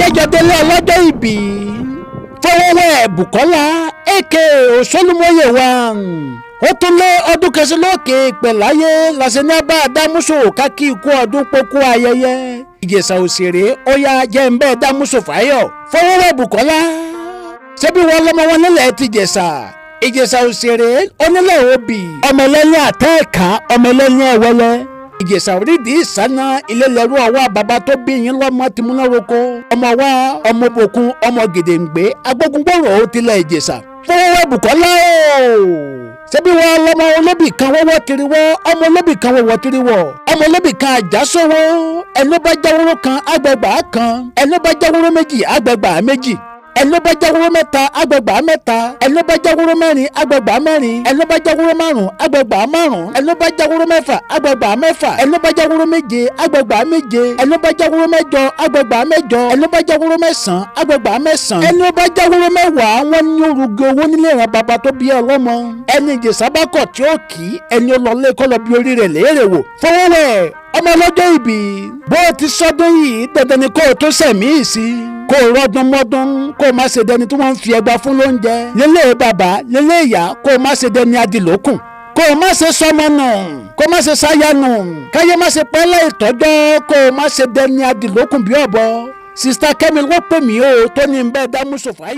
Ẹjẹ́jọ́ délé ọlọ́jọ́ ìbí Fọwọ́wẹ́ Bùkọ́lá aka Òṣòlùmọ́yè one. Ó tún lé ọdún kẹsí lókè pẹ̀láyé làṣẹ ní abá dámúso kákí ikú ọdún pókú ayẹyẹ. Ìjẹ̀ṣà òṣèré ó yá jẹ́ ń bẹ́ẹ̀ dámúso fáyọ̀. Fọwọ́wẹ́ Bùkọ́lá, ṣebí wọn lọ́mọ wọn nílẹ̀ ti Jẹ̀ṣà, Ìjẹ̀ṣà òṣèré onílẹ̀ òbí, ọmọ ẹlẹ́yìn àtẹ́ẹ̀ká, ọmọ ẹlẹ́yìn ẹ̀wẹ́lẹ́. Ìjẹ̀ṣà orídìí ìsáná ilé lẹ́rú ọwọ́ bàbá tó bí yín lọ́mọ tìmúnároko, ọmọ wa, ọmọ bòkun, ọmọ gèdèǹgbé agbógungbòrò ó tilẹ̀ Ìjẹ̀ṣà. Fọwọ́wẹ́ Bùkọ́lá o, ṣebí wọn lọ́mọ olóbì kan wọ́wọ́ tiriwọ́, ọmọ olóbì kan wọ́wọ́ tiriwọ́, ọmọ olóbì kan àjàsówó. Ẹni bá jáwóró kan àgbẹ̀gbà kan, ẹni bá jáwóró méjì àgbẹ̀gbà méjì, ẹni bá jáwóró mẹ́ta àgbẹ̀gbà mẹ́ta, ẹni bá jáwóró mẹ́rin àgbẹ̀gbà mẹ́rin, ẹni bá jáwóró márùn àgbẹ̀gbà márùn, ẹni bá jáwóró mẹ́fà àgbẹ̀gbà mẹ́fà, ẹni bá jáwóró méje àgbẹ̀gbà méje, ẹni bá jáwóró mẹ́jọ àgbẹ̀gbà mẹ́jọ, ẹni bá jáwóró mẹ́sàn àgbẹ̀gbà mẹ́sàn, ẹni bá jáwóró mẹ́wàá. Wọn ní orúgẹ owó nílé ìran bàbá tó bí ọlọ́mọ. Ẹni Ìjẹ̀ṣà bá kọ̀ tí ó kì í, ẹni ó lọ lé kọ́ lọ bí orí rẹ̀ léèrè wò. Fọwọ́wẹ́, ọmọ ọlọ́jọ́ ìbí, bó o ti sọdún yìí, dandan ni kó o tó sẹ̀mí sí, kó o rọ́dún mọ́dún, kó o má ṣe dẹni tí wọ́n ń fi ẹgba fún lóúnjẹ lélẹ̀ bàbá lélẹ̀ ìyá, kó o má ṣe dẹni adìlókùn, kó o má ṣe sọmọ nù, kó o má ṣe sáyà nù, káyé má ṣe pẹ́lẹ́ ìtọ́jọ́, kó o má ṣe dẹni adìlókùn bí ọ̀bọ. Sister Kẹ́mi ló pè mí o tó ní bẹ́ẹ̀ dá mùsùlùmí.